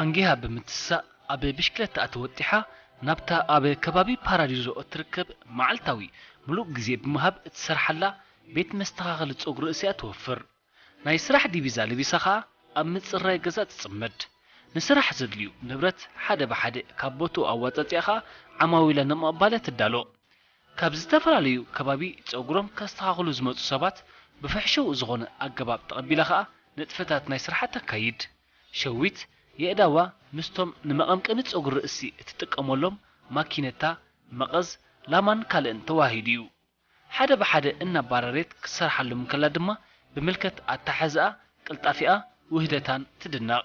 ኣንጊሃ ብምትሳእ ኣብ ብሽክለታኣ ተወጢሓ ናብታ ኣብ ከባቢ ፓራዲዞ እትርከብ መዓልታዊ ምሉእ ግዜ ብምሃብ እትሰርሓላ ቤት መስተኻኸሊ ጸጉሪ ርእሲ'ያ ትወፍር። ናይ ስራሕ ዲቪዛ ለቢሳ ኸኣ ኣብ ምጽራይ ገዛ ትጽመድ። ንስራሕ ዘድልዩ ንብረት ሓደ ብሓደ ካብ ቦትኡ ኣዋጻጺኣ ኸኣ ዓማዊላ ንምቕባል ትዳሎ። ካብ ዝተፈላለዩ ከባቢ ጸጉሮም ከስተኻኽሉ ዝመጹ ሰባት ብፍሕሽው ዝኾነ ኣገባብ ተቐቢላ ኸኣ ንጥፈታት ናይ ስርሓ ተካይድ። ሸዊት የእዳዋ ምስቶም ንመቐምቀሚ ጸጉሪ ርእሲ እትጥቀመሎም ማኪነታ፣ መቐዝ፣ ላማን ካልእን ተዋሂዱ እዩ። ሓደ ብሓደ እናባረሬት ክትሰርሓሎም እንከላ ድማ ብምልከት ኣተሓሕዛኣ፣ ቅልጣፊኣ፣ ውህደታን ትድነቕ።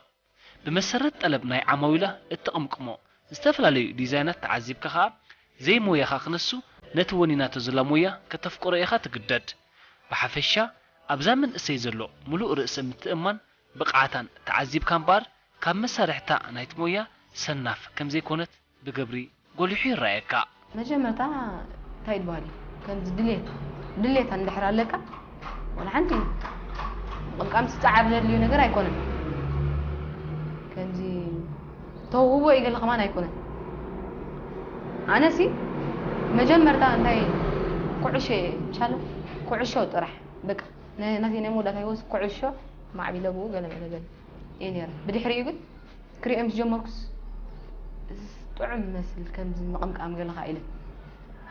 ብመሰረት ጠለብ ናይ ዓማዊላ እትቕምቅሞ ዝተፈላለዩ ዲዛይናት ተዓዚብካ ኸኣ ዘይሞያኻ ክነሱ ነቲ ወኒናቶ ዘላ ሞያ ከተፍቅሮ ኢኻ ትግደድ። ብሓፈሻ ኣብዛ መንእሰይ ዘሎ ምሉእ ርእሰ ምትእምማን ብቕዓታን ተዓዚብካ እምበኣር ካብ መሳርሕታ ናይቲ ሞያ ሰናፍ ከም ዘይኮነት ብግብሪ ጎሊሑ ይረኣየካ። መጀመርታ እንታይ ይበሃል እዩ? ከምዚ ድሌት፣ ድሌት እንድሕር ኣለካ፣ ዋላ ሓንቲ ምቕምቃም ዝጸዓር ዘድልዩ ነገር ኣይኮነን። ከምዚ ተውህቦ እዩ ገለ ከማን ኣይኮነን። ኣነሲ መጀመርታ እንታይ ኩዕሾ እየ፣ ቻለ ኩዕሾ ጥራሕ፣ በቃ፣ ነ-፣ ናተይ ናይ መወዳእታ ህይወት ኩዕሾ ማዕቢለ ብኡ ገለ መለ ገለ እየ ነይረ። ብድሕሪኡ ግን ክሪኦ ምስ ጀመርኩስ፣ እዚ ጥዑም መስል ከምዚ ምቕምቃም ገለ ኸኣ ኢለ።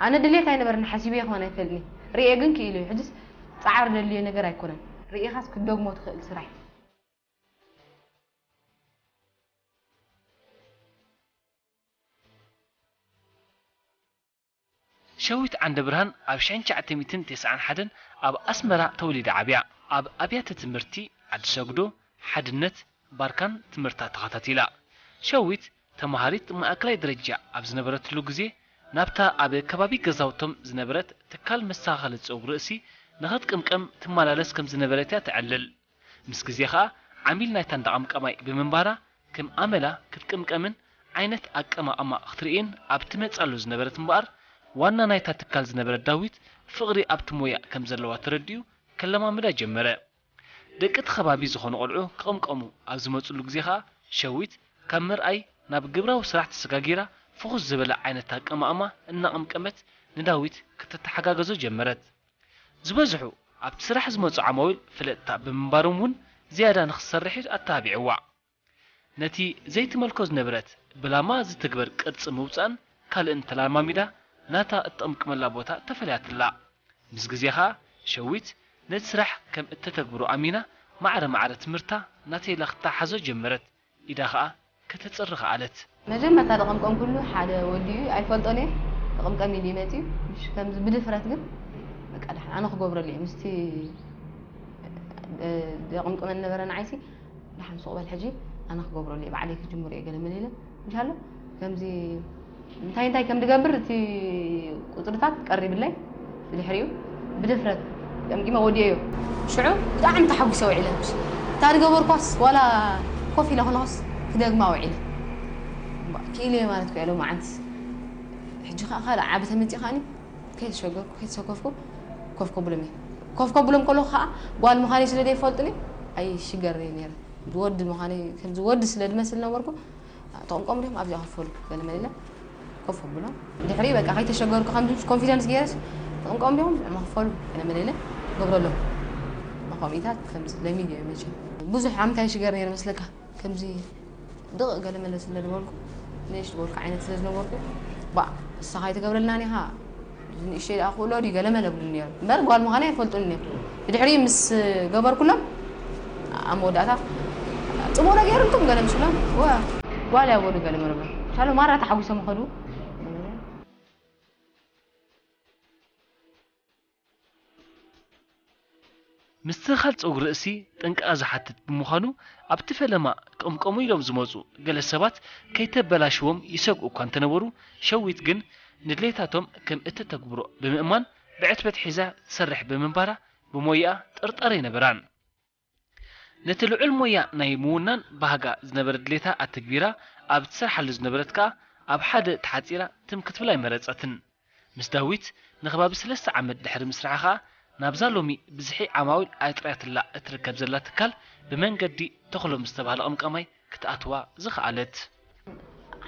ኣነ ድሌት ኣይነበረኒ፣ ሓሲበዮ ከማን ኣይፈልጥን እየ። ርእየ ግን ክኢለ እዩ። ሕጅስ ጻዕሪ ደልዮ ነገር ኣይኮነን። ርኢኻስ ክትደግሞ ትኽእል ስራሕ እዩ። ሸዊት ዓንደብርሃን ኣብ ሽሕን ትሽዓተ ሚእትን ተስዓን ሓደን ኣብ ኣስመራ ተወሊዳ ዓብያ። ኣብ ኣብያተ ትምህርቲ ዓዲ ሰግዶ፣ ሓድነት፣ ባርካን ትምህርታ ተኸታቲላ። ሸዊት ተማሃሪት ማእከላይ ደረጃ ኣብ ዝነበረትሉ ግዜ ናብታ ኣብ ከባቢ ገዛውቶም ዝነበረት ትካል መስተኻኸሊ ጸጉሪ ርእሲ ንኽትቅምቀም ትመላለስ ከም ዝነበረት እያ ተዕልል። ምስ ግዜ ኸኣ ዓሚል ናይታ እንዳ ቀምቃማይ ብምንባራ፣ ከም ኣመላ ክትቅምቀምን ዓይነት ኣቀማቕማ ክትርእይን ኣብ ትመጻሉ ዝነበረት እምበኣር፣ ዋና ናይታ ትካል ዝነበረ ዳዊት ፍቕሪ ኣብቲ ሞያ ከም ዘለዋ ተረዲኡ ከለማምዳ ጀመረ። ደቂ እቲ ከባቢ ዝኾኑ ቆልዑ ክቕምቀሙ ኣብ ዝመጽሉ ግዜ ኸኣ፣ ሸዊት ካብ ምርኣይ ናብ ግብራዊ ስራሕ ተሰጋጊራ፣ ፍኹስ ዝበለ ዓይነት ኣቀማቕማ እናቐምቀመት ንዳዊት ክትተሓጋገዞ ጀመረት። ዝበዝሑ ኣብቲ ስራሕ ዝመጹ ዓማዊል ፈለጥታ ብምንባሮም እውን ዝያዳ ንኽትሰርሕ እዩ ኣተባቢዕዋ። ነቲ ዘይትመልኮ ዝነበረት ብላማ ዝትግበር ቅርጺ ምውጻእን ካልእን ተለማሚዳ ናታ እትቕምቅመላ ቦታ ተፈልያትላ። ምስ ግዜ ኸኣ ሸዊት ነቲ ስራሕ ከም እተተግብሮ ኣሚና ማዕረ ማዕረ ትምህርታ ናተይ ኢላ ክትተሓሓዞ ጀመረት። ኢዳ ኸኣ ከተጽሪ ከኣለት። መጀመርታ ደቐምቀምኩሉ ሓደ ወዲ እዩ፣ ኣይፈልጦን እየ። ደቐምቀም ኢሉ እዩ መጺኡ። ምሽ ከምዚ ብድፍረት ግን በቃ ደሓን ኣነ ክገብረሉ እየ። ምስቲ እ፣ ደቐምቀመኒ ነበረ ንዓይሲ፣ ደሓን ሱቕ በል ሕጂ ኣነ ክገብረሉ እየ፣ ባዕለይ ክጅምሮ እየ ገለ መለ ኢለ። ምሻሎ ከምዚ እንታይ እንታይ ከም ድገብር እቲ ቁጽርታት ቀሪብለይ፣ ብድሕሪኡ ብድፍረት ቀምቂመ ወዲኤዮ። ሽዑ ብጣዕሚ ተሓጒሰ ውዒለ። እታ ዝገበርኳስ ዋላ ኮፍ ኢለ ከለኹስ ክደግማ ውዒለ። እምባ፣ ክኢለ እየ ማለት እኮ እየ ሎማዓንትስ። ሕጂ ኸኣ ካልእ ዓቢ ተመጺእ ከኣኒ ከይተሸገርኩ፣ ከይተሰከፍኩ ኮፍ ከብሎም እየ። ኮፍ ከብሎም ከለኹ ኸኣ ጓል ምዃነይ ስለ ዘይፈልጡኒ ኣይሽገርን እየ ነይረ። ወዲ ምዃነይ፣ ከምዚ ወዲ ስለ ዝመስል ነበርኩ፣ ተቐምቀሙ ድዮም ኣብዚኣ ኮፍ በሉ፣ ገለ መለ ኢለ ኮፍ ኣብሎም። ድሕሪ በቃ ከይተሸገርኩ፣ ከምዚ ምስ ኮንፊደንስ ገይረስ፣ ተቐምቀሙ ድዮም፣ ንዕማ ኮፍ በሉ፣ ገለ መለ ኢለ ገብረሎም። መኸምኢታት ከምዚ ለሚድ እየ መቸም። ብዙሕ ዓመት ኣይሽገር ነይረ መስለካ። ከምዚ ድቕ ገለ መለ ስለ ዝበልኩ፣ ንእሽት ዝበልኩ ዓይነት ስለ ዝነበርኩ፣ ባእ፣ ንስኻ ኣይትገብረልናን ኢኻ፣ ንእሽተይ ደኣ ክእሎ ድዩ ገለ መለ ብሉኒ ነይሮም። እምበር ጓል ምዃነይ ኣይፈልጡን እዮም። ብድሕሪኡ ምስ ገበርኩሎም፣ ኣብ መወዳእታ፣ "ጽቡቕ ነገር እንኩም" ገለ ምስ ኢሎም፣ "ወ-፣ ጓል እያ" በሉ ገለ መለ ብሎም። ሻሎ ማራ ተሓጒሶም ከዱ። ምስትኽኻል ጸጉሪ ርእሲ ጥንቃቐ ዝሓትት ብምዃኑ፣ ኣብቲ ፈለማ ቅምቀሙ ኢሎም ዝመጹ ገለ ሰባት ከይተበላሽዎም ይሰግኡ እኳ እንተነበሩ፣ ሸዊት ግን ንድሌታቶም ከም እተተግብሮ ብምእማን ብዕትበት ሒዛ ትሰርሕ ብምንባራ ብሞያኣ ጥርጣረ ኣይነበራን። ነቲ ልዑል ሞያ ናይ ምውናን ባህጋ ዝነበረ ድሌታ ኣተግቢራ ኣብ ትሰርሓሉ ዝነበረት ከኣ ኣብ ሓደ ተሓጺራ ትም ክትብል ኣይመረጸትን። ምስ ዳዊት ንከባቢ ሰለስተ ዓመት ድሕሪ ምስርሓ ኸኣ ናብዛ ሎሚ ብዝሒ ዓማዊል ኣጥርያትላ እትርከብ ዘላ ትካል ብመንገዲ ተኽሎም ዝተባህለ ቀምቃማይ ክትኣትዋ ዝኸኣለት።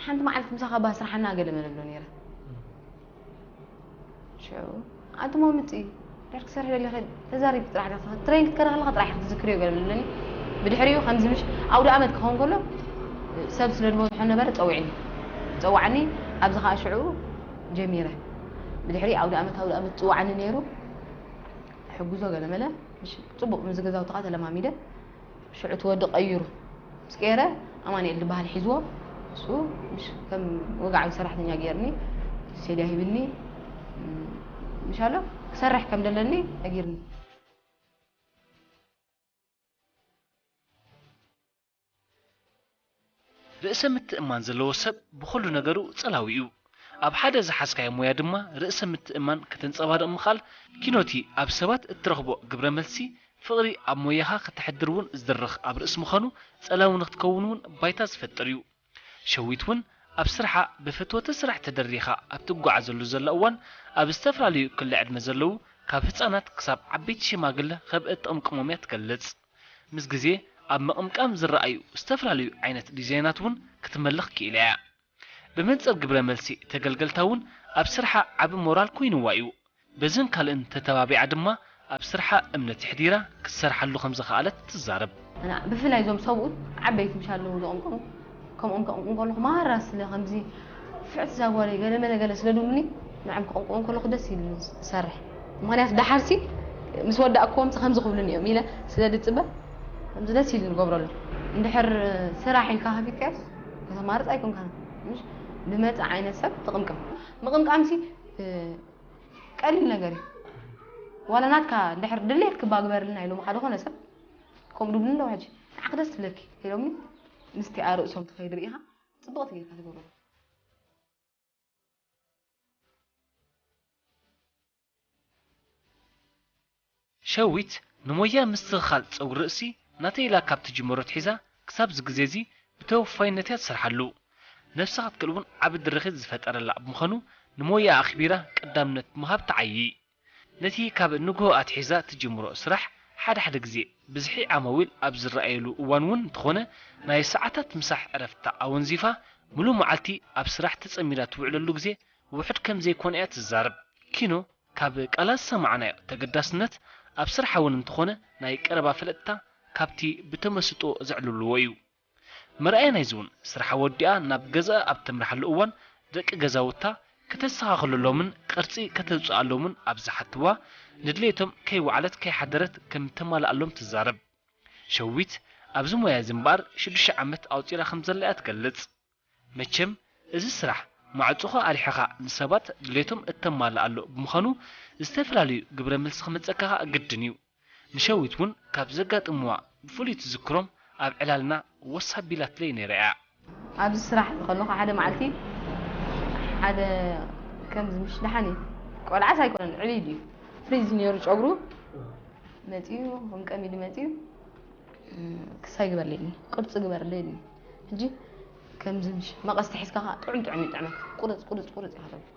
ሓንቲ መዓልቲ ምሳኻ ባስርሓና ገለ መለ ብሎ ነይረ። ሽዑ ኣቱሞ ምፅኢ ደር ክሰርሕ ደሊኸ ተዛሪብ ጥራሕ ዲኻ ትሬን ክትከደ ከለኻ ጥራሕ ክትዝክርዮ ገለ ብለኒ። ብድሕሪኡ ከምዚ ምሽ ኣውደ ኣመት ክኸውን ከሎ ሰብ ስለ ዝበዝሖ ነበረ ፀዊዕኒ። ፀዋዕኒ ኣብዚ ከዓ ሽዑ ጀሚረ። ብድሕሪ ኣውደ ኣመት ኣውደ ኣመት ፅዋዕኒ ነይሩ። ሕጉዞ ገለ መለ ምሽ ፅቡቕ ምዚ ገዛውቲ ከዓ ተለማሚደ። ሽዑ እቲ ወዲ ቀይሩ ምስ ቀየረ ኣማኑኤል ዝበሃል ሒዝዎ እሱ ምሽ ከም ወግዓዊ ሰራሕተኛ ገይርኒ ሴድያ ሂብኒ ምሻሎ ክሰርሕ ከም ደለኒ ነጊርኒ። ርእሰ ምትእማን ዘለዎ ሰብ ብኹሉ ነገሩ ጸላዊ እዩ። ኣብ ሓደ ዝሓዝካዮ ሞያ ድማ ርእሰ ምትእማን ከተንጸባርቕ ምኽኣል ኪኖቲ ኣብ ሰባት እትረኽቦ ግብረ መልሲ ፍቕሪ ኣብ ሞያኻ ከተሕድር እውን ዝድርኽ ኣብ ርእሲ ምዃኑ ጸላዊ ንክትከውን እውን ባይታ ዝፈጥር እዩ። ሸዊት እውን ኣብ ስርሓ ብፍትወተ ስራሕ ተደሪኻ ኣብ ትጓዓዘሉ ዘላ እዋን ኣብ ዝተፈላለዩ ክሊ ዕድመ ዘለዉ ካብ ህፃናት ክሳብ ዓበይቲ ሽማግለ ከም እትቕምቅሞም እያ ትገልጽ። ምስ ግዜ ኣብ ምቕምቃም ዝረኣዩ ዝተፈላለዩ ዓይነት ዲዛይናት እውን ክትመልኽ ክኢላ እያ። ብመንፅር ግብረ መልሲ ተገልገልታ እውን ኣብ ስርሓ ዓቢ ሞራል ኮይንዋ እዩ። በዝን ካልእን ተተባቢዓ ድማ ኣብ ስርሓ እምነት ኣሕዲራ ክትሰርሓሉ ከም ዝኸኣለት ትዛረብ። ኣና ብፍላይ እዞም ሰብኡት ዓበይቲ ምሽ ኣለዉ ዝቕምቅሙ ከምኦም ከቕምቅም ከለኹ ማራ ስለ ከምዚ ፍዕቲ እዛ ጓለይ ገለ መለ ገለ ስለ ድብሉኒ ንዖም ክቕምቅሞም ከለኹ ደስ ኢሉ ዝሰርሕ። ምኽንያቱ ደሓርሲ ምስ ወዳእክዎም ከምዚ ክብሉኒ እዮም ኢለ ስለ ድፅበ ከምዚ ደስ ኢሉ ንገብረሉ። እንድሕር ስራሕ ኢልካ ከፊትካዮስ ከተማርፅ ኣይኮንካን። ምሽ ብመፀ ዓይነት ሰብ ትቕምቅም። ምቕምቃምሲ ቀሊል ነገር እዩ። ዋላ ናትካ እንድሕር ድሌት ክባግበርልና ኢሎም ሓደ ኾነ ሰብ ከምኡ ድብሉ ኣለዉ። ሕጂ ንዓኺ ደስ ትብለኪ ኢሎምኒ ምስቲኣ ርእሶም ትኸይድ ርኢኻ ጽብቕቲ ጌርካ ትገብሮ። ሸዊት ንሞያ ምስትኽኻል ጸጉሪ ርእሲ ናተይ ኢላ ካብ ትጅምሮ ኣትሒዛ ክሳብ እዚ ግዜ እዚ ብተወፋይነት እያ ትሰርሓሉ። ነብሳ ክትክእል እውን ዓቢ ድርኺት ዝፈጠረላ ብምዃኑ ንሞያኣ ኣኽቢራ ቀዳምነት ብምሃብ ትዓዪ። ነቲ ካብ ንግሆ ኣትሒዛ ትጅምሮ ስራሕ ሓደ ሓደ ግዜ ብዝሒ ዓማዊል ኣብ ዝረኣየሉ እዋን እውን እንተኾነ ናይ ሰዓታት ምሳሕ ዕረፍታ ኣወንዚፋ ምሉእ መዓልቲ ኣብ ስራሕ ተጸሚዳ ትውዕለሉ ግዜ ውሑድ ከም ዘይኮነ እያ ትዛረብ። ኪኖ ካብ ቃላ ዝሰማዕናዮ ተገዳስነት ኣብ ስርሓ እውን እንተኾነ ናይ ቀረባ ፍልጥታ ካብቲ ብተመስጦ ዘዕልልዎ እዩ። መርኣያ ናይዚ እውን ስርሓ ወዲኣ ናብ ገዝኣ ኣብ ተምርሓሉ እዋን ደቂ ገዛውታ ከተስተኻኽለሎምን ቅርጺ ከተውጽኣሎምን ኣብ ዝሓትዋ ንድሌቶም ከይወዓለት ከይሓደረት ከም ተማልኣሎም ትዛረብ። ሸዊት ኣብዚ ሞያ እዚ እምበኣር ሽዱሽተ ዓመት ኣውጺራ ከም ዘላ እያ ትገልጽ። መቸም እዚ ስራሕ ማዕጾኻ ኣሪሕኻ ንሰባት ድሌቶም እተማልኣሉ ብምዃኑ ዝተፈላለዩ ግብረ መልሲ ክመጸካ ከኣ ግድን እዩ። ንሸዊት እውን ካብ ዘጋጥምዋ ብፍሉይ ትዝክሮም ኣብ ዕላልና ወስ ኣቢላትለይ ነይራ እያ። ኣብዚ ስራሕ ከለኹ ሓደ መዓልቲ ሓደ ከምዚ ምሽ ደሓን እዩ ቆልዓስ ኣይኮነን ዕብይ እዩ ፍሪዝ ነይሩ ጨጉሩ መፂኡ ከም ቀሚዲ መፂኡ ክሳይ ግበርለይ ኢሉኒ ቅርፂ ግበርለይ ኢሉኒ ሕጂ ከምዚ ምሽ መቐስቲ ሒዝካ ከዓ ጥዑም ጥዑም ይጥዕመካ ቁርፅ ቁርፅ ቁርፅ ኢኻ ተብሎ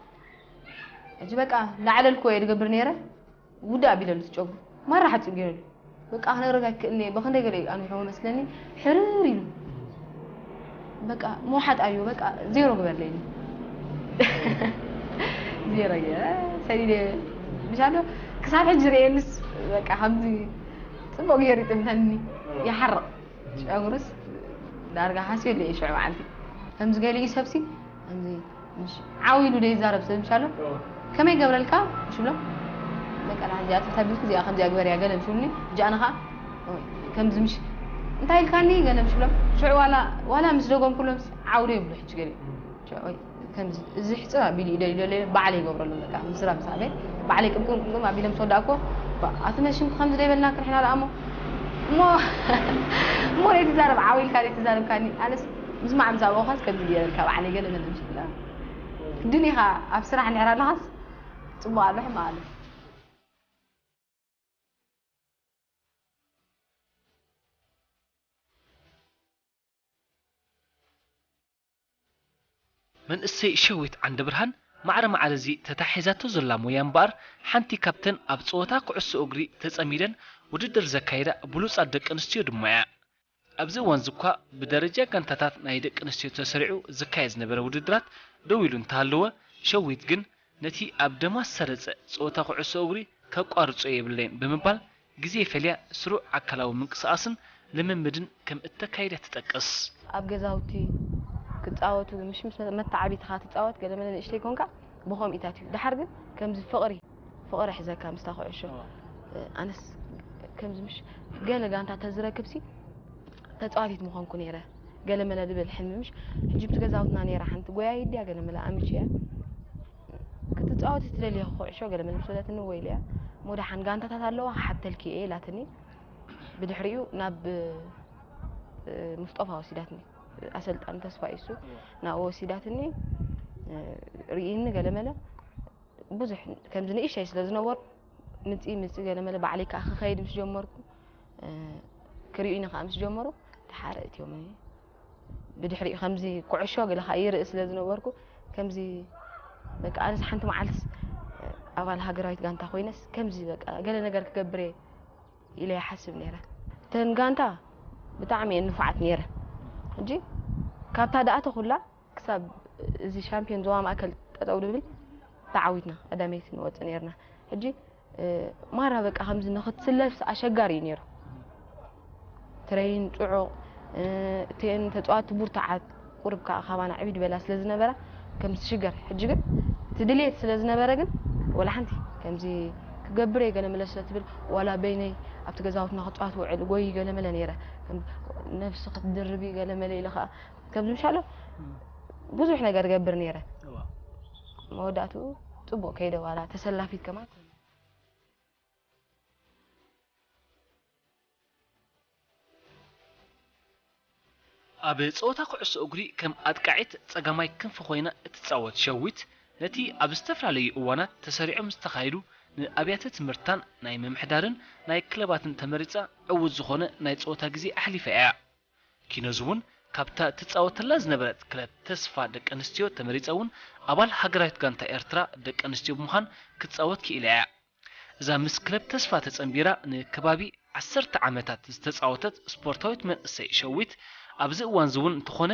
ሕጂ በቃ ላዕለልኩ እየ ዝገብር ነይረ ውዳ ኣቢለሉ ትጨጉ ማራ ሓፂብ ገይረሉ በቃ ክነግረካ ይክእል እየ በክንደይ ገለ እዩ ኣንዊሕዎ መስለኒ ሕርር ኢሉ በቃ ምውሓጥ ኣዩ በቃ ዜሮ ግበርለይ ኢሉ ዜሮ ገይረ ሰዲደ ምሻሎ ክሳብ ሕጂ ርእየንስ በቃ ከምዚ ፅቡቅ ገይሩ ይጥምተኒ ይሓርቕ ጨጉሩስ ዳርጋ ሃስዮ ኢለ እየ ሽዑ በዓልቲ ከምዚ ገሊኡ ሰብሲ ከምዚ ምሽ ዓው ኢሉ ዶ ይዛረብ ሰብ ምሽ ኣሎ ከመይ ገብረልካ ምሽ ብሎ በቃ ንሓ እዚኣ ትፍታ ቢልክ እዚኣ ከምዚኣ ግበርያ ገለ ምሽ ብሉኒ እጃ ኣነ ከዓ ከምዚ ምሽ እንታይ ኢልካኒ ገለ ምሽ ብሎም ሽዑ ዋላ ዋላ ምስ ደገምኩሎምስ ዓው ዶ ይብሉ ሕጂ ገሊኡ ከምዚ እዚ ሕፅር ኣቢሉ እዩ ደልዩ ደልዩ ባዕለይ ይገብረሉ በቃ ምስራ ምስ ኣበይ ባዕለይ ቅምቅም ቅምቅም ኣቢለ ምስ ወዳእኮ ኣቲ መሽም ከምዚ ደይበልና ክንሕና ደኣ እሞ እሞ እሞ ደይ ትዛረብ ዓው ኢልካ ደይ ትዛረብካኒ ኣነስ ምስማዕ ምስ ኣበኻስ ከምዚ ገይረልካ ባዕለይ ገለ ገለ ምሽ ብላ ግድን ኢኻ ኣብ ስራሕ እንድሕር ኣለኻስ ፅቡቅ ኣሎ ሕማቅ ኣሎ መንእሰይ ሸዊት ዓንደብርሃን ማዕረ ማዕረ እዚ ተታሒዛቶ ዘላ ሞያ እምበኣር ሓንቲ ካብተን ኣብ ፀወታ ኩዕሶ እግሪ ተፀሚደን ውድድር ዘካየዳ ብሉፃት ደቂ ኣንስትዮ ድማ እያ። ኣብዚ እዋን እዚ እኳ ብደረጃ ጋንታታት ናይ ደቂ ኣንስትዮ ተሰሪዑ ዝካየድ ዝነበረ ውድድራት ደው ኢሉ እንተሃለወ፣ ሸዊት ግን ነቲ ኣብ ደማ ዝሰረጸ ጸወታ ኩዕሶ እግሪ ከቋርጾ የብለይን ብምባል ግዜ ፈልያ ስሩዕ ኣካላዊ ምንቅስቓስን ልምምድን ከም እተካይደ ትጠቅስ። ኣብ ገዛውቲ ክጻወቱ፣ ምሽ ምስ መተዓቢትኻ ትጻወት፣ ገለ መለ ንእሽተይ ኮንካ ብኸምኢታት እዩ። ደሓር ግን ከምዚ ፍቕሪ፣ ፍቕሪ ሒዘካ ምስታ ኩዕሾ። ኣነስ ከምዚ ምሽ ገለ ጋንታ ተዝረክብሲ ተጻዋቲት ምኾንኩ ነይረ። ገለ መለ ድብል ሕልሚ ምሽ። ሕጂ ብቲ ገዛውትና ነይራ ሓንቲ ጎያይት ድያ፣ ገለ መለ ኣምች እያ። ክትጻወቲ ትደልየ ኩዕሾ፣ ገለ መለ ምስ በለትኒ፣ ወይ ኢለያ። እሞ ደሓን ጋንታታት ኣለዋ፣ ክሓተልኪ እየ ኢላትኒ። ብድሕሪኡ ናብ፣ እ፣ ሙስጦፋ ወሲዳትኒ። ኣሰልጣኒ ተስፋ ኢሱ ናብኡ ወሲዳትኒ። እ፣ ርእይኒ ገለ መለ ብዙሕ ከምዚ ንእሽተይ ስለ ዝነበርኩ፣ ምጺ፣ ምጺ ገለ መለ ባዕለይ ከኣ ክኸይድ ምስ ጀመርኩ፣ እ፣ ክርእዩኒ ከኣ ምስ ጀመሩ፣ ደሓር እትዮምኒ። ብድሕሪኡ ከምዚ ኩዕሾ ገለ ከኣ ይርኢ ስለ ዝነበርኩ፣ ከምዚ በቃ ኣነስ ሓንቲ መዓልትስ ኣባል ሃገራዊት ጋንታ ኮይነስ ከምዚ በቃ ገለ ነገር ክገብር እየ ኢለ ይሓስብ ነይረ። እተን ጋንታ ብጣዕሚ እየን ንፉዓት ነይረን። ሕጂ ካብታ ደኣ ተኹላ ክሳብ እዚ ሻምፒዮን ዞባ ማእከል ጠጠው ድብል ተዓዊትና ቀዳመይቲ ንወጽእ ነይርና። ሕጂ፣ እ፣ ማራ በቃ ከምዚ ንኽትስለፍስ ኣሸጋሪ እዩ ነይሩ። ትረይን ጽዑቕ፣ እ፣ እተን ተጻወትቲ ብርቱዓት ቁሩብ ከኣ ካባና ዕብይ ዝበላ ስለ ዝነበራ ከም ዝሽገር። ሕጂ ግን እቲ ድሌት ስለ ዝነበረ ግን ወላ ሓንቲ ከምዚ ክገብር እየ ገለ መለ ስለ ትብል ዋላ በይነይ ኣብቲ ገዛውትና ክጻወት ውዕል ጎይ ገለ መለ ነይረ። ከም ነብሲ ክትድርቢ ገለ መለ ኢለ ከኣ ከምዚ ምሻሎ ብዙሕ ነገር ገብር ነይረ። እዋ። መወዳእትኡ ጽቡቕ ከይደ ዋላ ተሰላፊት ከማን። ኣብ ጸወታ ኩዕሶ እግሪ ከም ኣጥቃዒት ጸጋማይ ክንፊ ኮይና እትጻወት ሸዊት፣ ነቲ ኣብ ዝተፈላለዩ እዋናት ተሰሪዖም ዝተኻየዱ ንኣብያተ ትምህርታን ናይ ምምሕዳርን ናይ ክለባትን ተመሪጻ ዕዉት ዝኾነ ናይ ጸወታ ግዜ ኣሕሊፋ እያ። ኪኖዝ እውን ካብታ ትጻወተላ ዝነበረት ክለብ ተስፋ ደቂ ኣንስትዮ ተመሪጻ እውን ኣባል ሃገራዊት ጋንታ ኤርትራ ደቂ ኣንስትዮ ብምዃን ክትጻወት ክኢላ እያ። እዛ ምስ ክለብ ተስፋ ተጸንቢራ ንከባቢ ዓሰርተ ዓመታት ዝተጻወተት ስፖርታዊት መንእሰይ ሸዊት፣ ኣብዚ እዋንዚ እውን እንተኾነ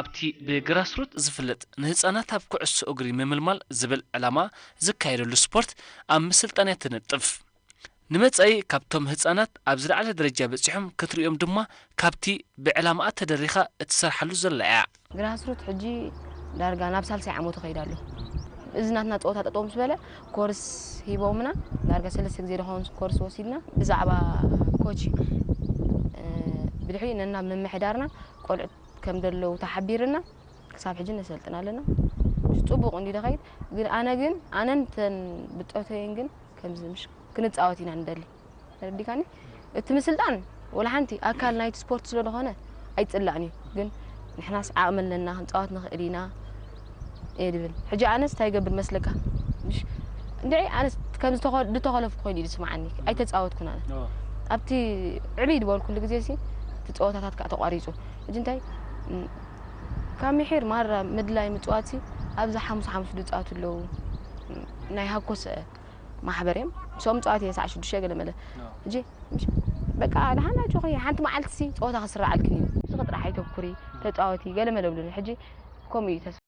ኣብቲ ብግራስሩት ዝፍለጥ ንህጻናት ኣብ ኩዕሶ እግሪ ምምልማል ዝብል ዕላማ ዝካየደሉ ስፖርት ኣብ ምስልጣን እያ ትነጥፍ። ንመጻኢ ካብቶም ህጻናት ኣብ ዝለዓለ ደረጃ በጺሖም ክትርእዮም ድማ ካብቲ ብዕላማኣ ተደሪኻ እትሰርሓሉ ዘላ እያ። ግራስሩት ሕጂ ዳርጋ ናብ ሳልሳይ ዓመቱ ከይዳ ኣሎ። እዚ ናትና ጸወታ ጠጠው ምስ በለ ኮርስ ሂቦምና፣ ዳርጋ ሰለስተ ግዜ ዝኸውን ኮርስ ወሲድና። ብዛዕባ ኮች፣ እ፣ ብድሕሪኡ ነናብ ምምሕዳርና ቆልዑት ከም ዘለዉ ተሓቢርና፣ ክሳብ ሕጂ ነሰልጥን ኣለና። ጽቡቕ እንዲ ደኸይድ ግን፣ ኣነ ግን፣ ኣነን ተን ብጾተይን ግን ከምዚ ምሽ ክንጻወት ኢና ንደሊ። ተረዲካኒ? እቲ ምስልጣን ወላ ሓንቲ ኣካል ናይቲ ስፖርት ስለ ዝኾነ ኣይጽላእን እዩ። ግን ንሕናስ ዓቕሚ ኣለና፣ ክንጻወት ንኽእል ኢና እየ ድብል። ሕጂ ኣነስ እንታይ ይገብር መስለካ? ምሽ እንድዒ ኣነስ ከም ዝተኸ-፣ ዝተኸለፍኩ ኮይኑ እዩ ዝስምዓኒ። ኣይተጻወትኩን ኣነ። ኦ። ኣብቲ ዕብይ ዝበልኩሉ ግዜ ሲ እቲ ጸወታታት ከኣ ተቋሪጹ። ሕጂ እንታይ፣ ም፣ ካብ ምሒር ማራ ምድላይ ምጽዋት ሲ ኣብዛ ሓሙስ ሓሙስ ድጻወቱ ኣለዉ። ም፣ ናይ ሃኮሰ ማሕበር እዮም። ምስኦም ምጽዋት እየ ሰዓት ሽዱሽተ ገለ መለ። ኦ። ሕጂ ምሽ-፣ በቃ ደሓን ኣጆኺ፣ ሓንቲ መዓልቲ ሲ ጸወታ ክስረዓልክን እዩ። ንስኺ ጥራሕ ኣይተብኩሪ፣ ተጻወቲ፣ ገለ መለ ብሉኒ። ሕጂ ከምኡ እዩ ተስ-፣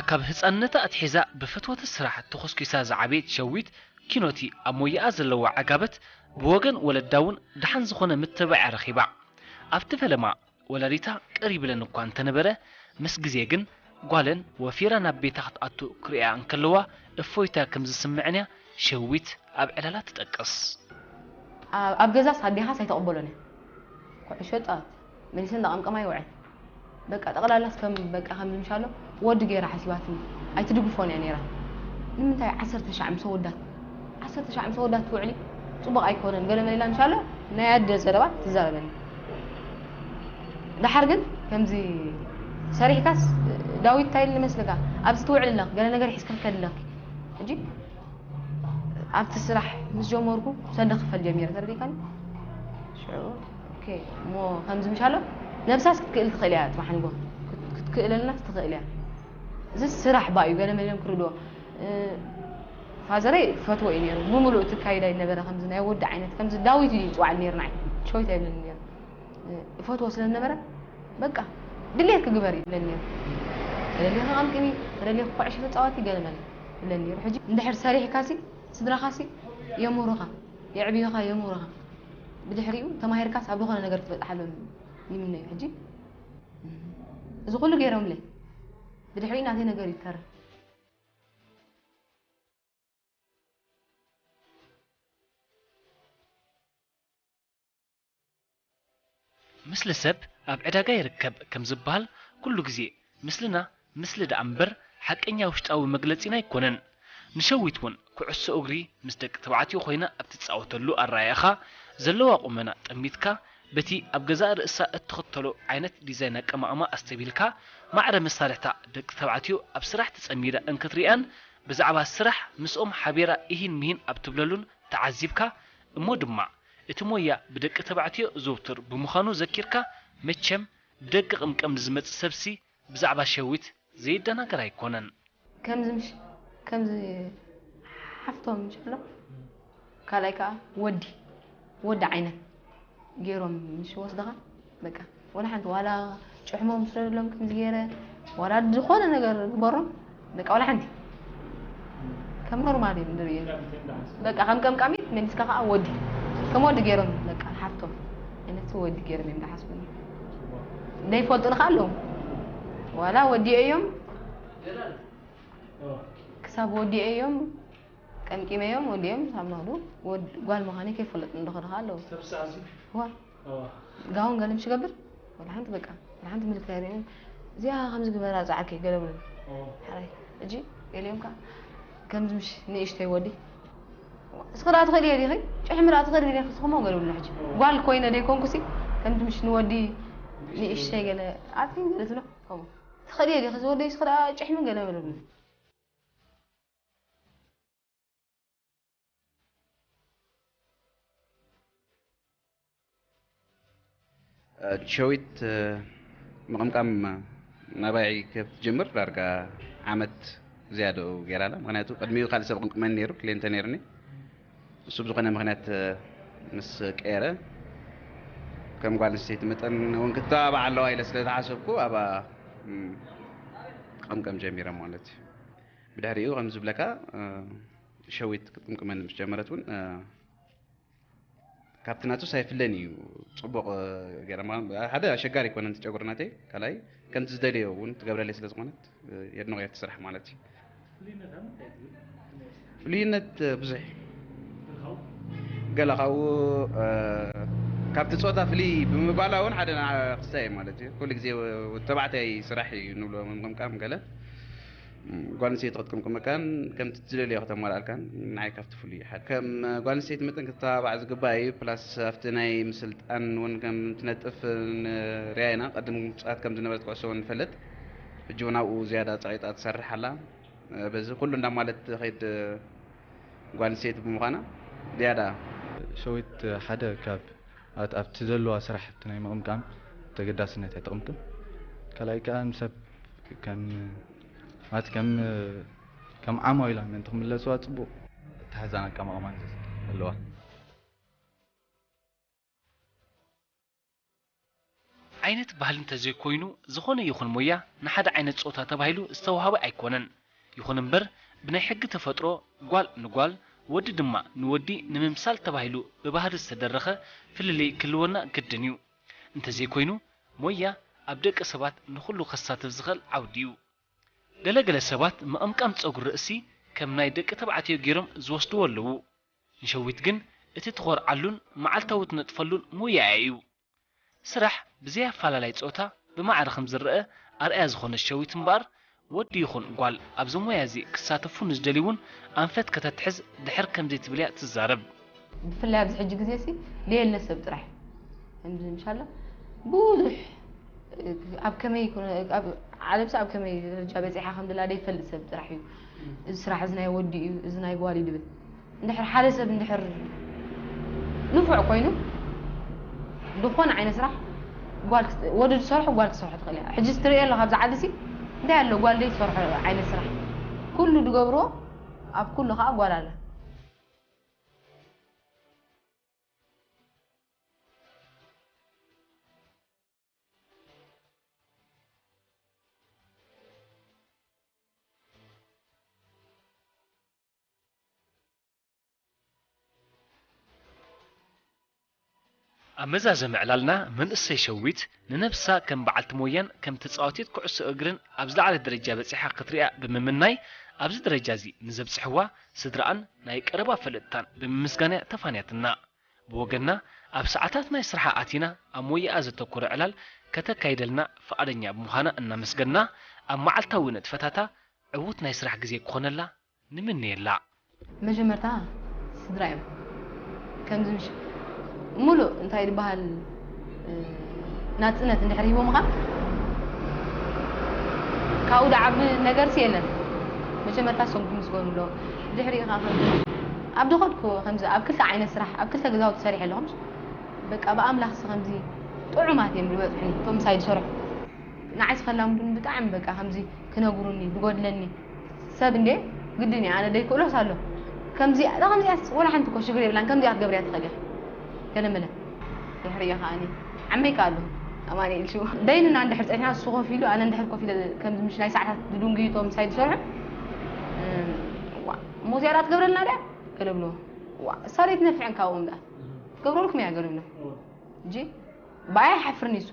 ካብ ህጻንነታ ኣትሒዛ ብፈትወቲ ስራሕ ተኾስኲሳ ዝዓበየት ሸዊት፣ ኪኖቲ ኣብ ሞያኣ ዘለዋ ዓጋበት ብወገን ወለዳ እውን ደሓን ዝኾነ ምትብባዕ ረኺባ። ኣብቲ ፈለማ ወላዲታ ቅር ይብለን እኳ እንተነበረ፣ ምስ ግዜ ግን ጓለን ወፊራ ናብ ቤታ ክትኣቱ ክርእያ እንከለዋ እፎይታ ከም ዝስምዐን እያ ሸዊት ኣብ ዕላላ ትጠቅስ። ኣብ፣ ኣብ ገዛስ ኣዴኻስ ኣይተቐበሎን እያ። ኩዕሾ ይጻወት፣ መሊሰ እንዳቐምቀማ ይውዕል። በቃ ጠቕላላስ ከም፣ በቃ ከም ዝምሻሎ ወዲ ገይራ ሓሲባትኒ። ኣይትድግፎን እያ ነይራ። ንምንታይ ዓሰርተ ሻዕ ምስ ኣወዳት፣ ዓሰርተ ሻዕ ምስ ኣወዳት ትውዕሊ? ጽቡቕ ኣይኮነን። ገለ መለ ኢላ ምሻሎ ናይ ኣደ ዘረባ ትዛረበኒ። ደሓር ግን ከምዚ ሰሪሕካስ ዳዊት እንታይ ኢሉ መስለካ? ኣብዚ ትውዕሊ ኣለኺ፣ ገለ ነገር ሒዝካ ከድለኺ። ሕጂ ኣብቲ ስራሕ ምስ ጀመርኩ ሰልዲ ክፈል ጀሚረ፣ ተረዲእካኒ? ሽዑ፣ ኦኬ፣ እሞ ከምዚ ምሻሎ ነብሳስ ክትክእል ትኽእል እያ፣ ጽባሕ ንግሆ ክት-፣ ክትክእለልናስ ትኽእል እያ። እዚ ስራሕ ባእዩ፣ ገለ መለም ክርድኦ። እ፣ ፋዘረይ ፈትዎ እዩ ነይሩ። ብምሉእ እቲ ካይዳ ይነበረ ከምዚ ናይ ወዲ ዓይነት፣ ከምዚ ዳዊት እዩ ዝጽዋዕ ነይሩ ንዓይ። ሸዊት ኣይብለኒ ነይሩ። እ፣ እፈትዎ ስለ ዝነበረ፣ በቃ፣ ድሌት ክግበር እዩ ይብለኒ ነይሩ። ተደሊኺ ቀምቅሚ፣ ተደሊኺ ኩዕሾ ተጻወቲ፣ ገለ መለ ይብለኒ ነይሩ። ሕጂ እንድሕር ሰሪሕካሲ፣ ስድራኻሲ የምህሩኻ፣ የዕብዩኻ፣ የምህሩኻ። ብድሕሪኡ ተማሂርካስ ኣብ ዝኾነ ነገር ክትበጽሓሎም ይምነዩ። ሕጂ እዚ ኩሉ ገይሮምለይ። ብድሕሪኡ ናተይ ነገር ይተርፍ። ምስሊ ሰብ ኣብ ዕዳጋ ይርከብ ከም ዝበሃል፣ ኩሉ ግዜ ምስልና ምስሊ ደኣ እምበር ሓቀኛ ውሽጣዊ መግለጺና ኣይኮነን። ንሸዊት እውን ኩዕሶ እግሪ ምስ ደቂ ተባዕትዮ ኮይና ኣብ ትጻወተሉ ኣረኣእያኻ፣ ዘለዋ ቁመና ጠሚትካ፣ በቲ ኣብ ገዛእ ርእሳ እትኽተሎ ዓይነት ዲዛይን ኣቀማቕማ ኣስተብሂልካ፣ ማዕረ መሳርሕታ ደቂ ተባዕትዮ ኣብ ስራሕ ተጸሚዳ እንክትሪኣን፣ ብዛዕባ ስራሕ ምስኦም ሓቢራ ኢሂን ምሂን ኣብ ትብለሉን ተዓዚብካ፣ እሞ ድማ እቲ ሞያ ብደቂ ተባዕትዮ ዝውቱር ብምዃኑ ዘኪርካ፣ መቸም ብደቂ ቅምቅም ንዝመጽእ ሰብሲ ብዛዕባ ሸዊት ዘይደናገር ኣይኮነን። ከምዚ ምሽ ከምዚ ሓፍቶም ምሽ ኣሎ፣ ካልኣይ ከዓ ወዲ ወዲ ዓይነት ገይሮም ምሽ ወስድኻ፣ በቃ፣ ወላ ሓንቲ፣ ዋላ ጭሕሞም ስደደሎም ከምዚ ገይረ፣ ዋላ ዝኾነ ነገር ግበሮም፣ በቃ፣ ዋላ ሓንቲ ከም ኖርማል እዮም ዝርእዩ። በቃ ከም ቀምቃሚት መሊስካ ከዓ ወዲ ከም ወዲ ገይሮም፣ በቃ ሓፍቶም ዓይነት ወዲ ገይሮም እዮም ዝሓስቡኒ። ዘይፈልጡኒ ከዓ ኣለዉ። ዋላ ወዲኤ እዮም፣ ክሳብ ወዲኤ እዮም፣ ቀምቂመዮም ወዲኦም ሳብ ናህዱ። ጓል ምዃነይ ከይፈለጡ እንዶ ከድኻ ኣለዉ። ዋ፣ ጋውን ገለ ምሽ ገብር፣ ወላ ሓንቲ፣ በቃ፣ ወላ ሓንቲ ምልክት ኣይርእዩን። እዚኣ ከምዚ ግበራ ጻዕርኪ ገለ ብሉ። ሓራይ፣ ሕጂ ገሊኦም ከኣ ከምዚ ምሽ ንእሽተይ ወዲ፣ እስኺ ደኣ ትኽእልዮ ዲኺ? ጭሕሚ ደኣ ትኽእሊ ዲኺ? እስኹሞ ገለ ብሉ። ሕጂ ጓል ኮይነ ደይኮንኩሲ፣ ከምዚ ምሽ ንወዲ ንእሽተይ ገለ ኣትኪ ገለ ትብሎ ከምኡ። ትኽእልዮ ዲኺ? ዝወደይ እስኺ ደኣ ጭሕሚ ገለ በለ ብሉ። ሸዊት ምቕምቃም ናባይ ክትጅምር ዳርጋ ዓመት ዝያድኡ ገይራ ኣላ። ምኽንያቱ ቅድሚኡ ካልእ ሰብ ቅምቅመኒ ነይሩ፣ ክልተ ነይሩኒ። እሱ ብዝኾነ ምኽንያት ምስ ቀየረ፣ ከም ጓል ኣንስተይቲ መጠን እውን ክተባባዕ ኣለዋ ኢለ ስለ ዝሓሰብኩ፣ ኣብኣ ቅምቀም ጀሚረ ማለት እዩ። ብድሕሪኡ ከም ዝብለካ ሸዊት ክትቅምቅመኒ ምስ ጀመረት እውን ካብቲ ናቱስ ኣይፍለን እዩ። ጽቡቕ ገይራ፣ ሓደ ኣሸጋሪ ኣይኮነን እቲ ጨጉሪ ናተይ፣ ካልኣይ ከምቲ ዝደልዮ እውን ትገብረለይ ስለ ዝኾነት የድንቖ እቲ ስራሕ ማለት እዩ። ፍልይነት ብዙሕ ገለ ካብኡ ካብቲ ጾታ ፍልይ ብምባላ እውን ሓደ ክስታይ ማለት እዩ። ኩሉ ግዜ ተባዕታይ ስራሕ እዩ ንብሎ ምምቃም ገለ ጓል ኣንስተይቲ ክትቅምቅመካን ከምቲ ትደልዮ ከተማልኣልካን ንዓይ ካብቲ ፍሉይ እዩ ሓደ። ከም ጓል ኣንስተይቲ መጠን ክትተባባዕ ዝግባእ እዩ። ፕላስ ኣብቲ ናይ ምስልጣን እውን ከም ትነጥፍ ንሪኣ ኢና። ቅድም ምጽኣት ከም ዝነበረት ኩዕሶ እውን ንፈልጥ። ሕጂ እውን ኣብኡ ዝያዳ ጸቒጣ ትሰርሕ ኣላ። በዚ ኩሉ እንዳማለት ትኸይድ ጓል ኣንስተይቲ ብምዃና ዝያዳ ሸዊት ሓደ ካብ ኣብቲ ዘለዋ ስራሕ እቲ ናይ ምቕምቃም ተገዳስነት እያ ትቕምቅም። ካልኣይ ከዓ ንሰብ ከም ማለት ከም ከም ዓማዊላ ምእንቲ ክምለስዋ ፅቡቕ ኣተሓዛን ኣቀማቕማን ኣለዋ። ዓይነት ባህሊ እንተዘይኮይኑ ዝኾነ ይኹን ሞያ ንሓደ ዓይነት ፆታ ተባሂሉ ዝተዋህበ ኣይኮነን። ይኹን እምበር ብናይ ሕጊ ተፈጥሮ ጓል ንጓል ወዲ ድማ ንወዲ ንምምሳል ተባሂሉ ብባህሪ ዝተደረኸ ፍልልይ ክህልወና ግድን እዩ። እንተዘይኮይኑ ሞያ ኣብ ደቂ ሰባት ንኹሉ ከሳትፍ ዝኽእል ዓውዲ እዩ። ገለ ገለ ሰባት ምቕምቃም ጸጉሪ ርእሲ ከም ናይ ደቂ ተባዕትዮ ገይሮም ዝወስድዎ ኣለዉ። ንሸዊት ግን እቲ ትኾርዓሉን መዓልታዊ ትነጥፈሉን ሞያኣ እዩ። ስራሕ ብዘይ ኣፈላላይ ጾታ ብማዕረ ከም ዝረኣ ኣርኣያ ዝኾነት ሸዊት እምበኣር ወዲ ይኹን ጓል ኣብዚ ሞያ እዚ ክሳተፉ ንዝደልዩ እውን ኣንፈት ከተትሕዝ ድሕር ከም ዘይትብል እያ ትዛረብ። ብፍላይ ኣብዚ ሕጂ ግዜ ሲ ደየለ ሰብ ጥራሕ ከምዚ ምሻሎ ብዙሕ ኣብ ከመይ ኩነ ኣብ ዓለምሲ ኣብ ከመይ ደረጃ በጺሓ ከም ድላ ደይፈልጥ ሰብ ጥራሕ እዩ። እዚ ስራሕ እዚ ናይ ወዲ እዩ፣ እዚ ናይ ጓል እዩ ድብል። እንድሕር ሓደ ሰብ እንድሕር ንፉዕ ኮይኑ ዝኾነ ዓይነት ስራሕ ጓል ክስ- ወዲ ዝሰርሖ ጓል ክሰርሖ ትኽእል እያ። ሕጂ ትርእዮ ኣለኻ ኣብዚ ዓዲ ሲ እንታይ ኣሎ ጓል ደይ ትሰርሖ ዓይነት ስራሕ? ኩሉ ዝገብሮ ኣብ ኩሉ ከዓ ጓል ኣላ። ኣብ መዛዘሚ ዕላልና መንእሰይ ሸዊት ንነብሳ ከም በዓልቲ ሞያን ከም ተጻዋቲት ኩዕሶ እግርን ኣብ ዝለዓለ ደረጃ በጺሓ ክትሪኣ ብምምናይ ኣብዚ ደረጃ እዚ ንዘብጽሕዋ ስድራኣን ናይ ቀረባ ፈለጥታን ብምምስጋን እያ ተፋንያትና። ብወገንና ኣብ ሰዓታት ናይ ስራሓ ኣቲና ኣብ ሞያኣ ዘተኮረ ዕላል ከተካይደልና ፍቓደኛ ብምዃና እናመስገንና ኣብ መዓልታዊ ንጥፈታታ ዕዉት ናይ ስራሕ ግዜ ክኾነላ ንምነየላ። መጀመርታ ስድራ እዮም። ከምዚ ምሽ ሙሉእ እንታይ ዝበሃል ናፅነት እንድሕር ሂቦምኻ ካብኡ ዝዓቢ ነገርሲ የለን። መጀመርታ እሶም ክምስገኑ ኣለዎም። ድሕሪኡ ከዓ ከምዚ ኣብ ዝኸድኩ ከምዚ ኣብ ክልተ ዓይነት ስራሕ ኣብ ክልተ ገዛውቲ ሰሪሐ ኣለኹ። በቃ ብኣምላኽሲ ከምዚ ጥዑማት እዮም ዝበፅሑኒ እቶም ምሳይ ዝሰርሑ። ንዓይ ዝኸላምዱኒ ብጣዕሚ በቃ ከምዚ ክነግሩኒ ዝጎድለኒ ሰብ እንዴ ግድን እዩ ኣነ ደይክእሎስ ኣሎ ከምዚ ከምዚኣስ ወላ ሓንቲ እኮ ሽግር የብላን ከምዚኣ ክትገብርያ ትኽእል ኢኺ ገለመለ ድሕሪኡ ከዓኒ ዓመይ ከኣሉ ኣማኒኤል ሽው ደይንና እንድሕር ፀኒሕና እሱ ኮፍ ኢሉ ኣነ እንድሕር ኮፍ ኢለ ከምዚ ምሽ ናይ ሰዓታት ድድንጉይቶ ምሳይ ዝሰርሑ ዋ እሞ እዚኣ ዳ ትገብረልና ድያ ገለ ብሎ ዋ እሳ ደይትነፍዕን ካብኦም ደኣ ትገብረልኩም እያ ገለ ብሎ እንጂ ብኣይ ኣይሓፍርን እዩ እሱ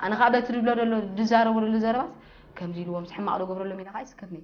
ኣነ ከዓ በቲ ድብሎ ዘሎ ድዛረቦ ዘሎ ዘረባስ ከምዚ ኢልዎም ሕማቕ ዶ ገብረሎም ኢለ ከዓ ይስከፍኒ